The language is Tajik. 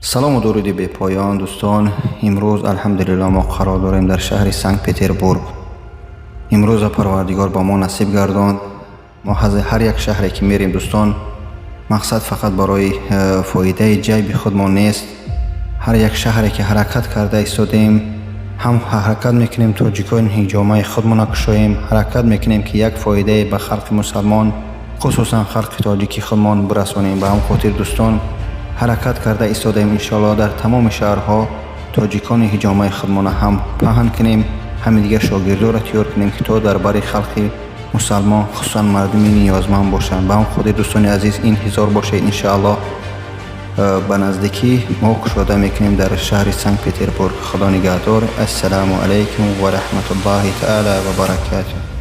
Салому дуруди бепоён, дӯстон. Имрӯз, алҳамдулилло, мо қарор дорем дар шаҳри Санкт Петербург. Имрӯза Парвардигор ба мо насиб гардонд. Мо ҳар як шаҳре ки мерем, дӯстон, мақсад фақат барои фоидаи ҷайби худмон нест. Ҳар як шаҳре ки ҳаракат карда истодаем, ҳам ҳаракат мекунем тоҷикони ҳиҷомаи худмона кушоем, ҳаракат мекунем, ки як фоидае ба халқи мусалмон, хусусан халқи тоҷики худмон, бирасонем. Ба ҳам хотир, дӯстон, ҳаракат карда истодаем, иншоалло, дар тамоми шаҳрҳо тоҷикони ҳиҷомаи худмона ҳам паҳн кунем, ҳами дигар шогирдоро тиёр кунем, ки то дар бари халқи мусалмон, хусусан мардуми ниёзманд бошанд. Ба ҳам хотир, дӯстони азиз, интизор бошед, иншоалло, ба наздикӣ мо кушода мекунем дар шаҳри Санкт Петербург. Худо нигаҳдор. Ассалому алайкум ва раҳматуллоҳи таала ва баракатуҳ.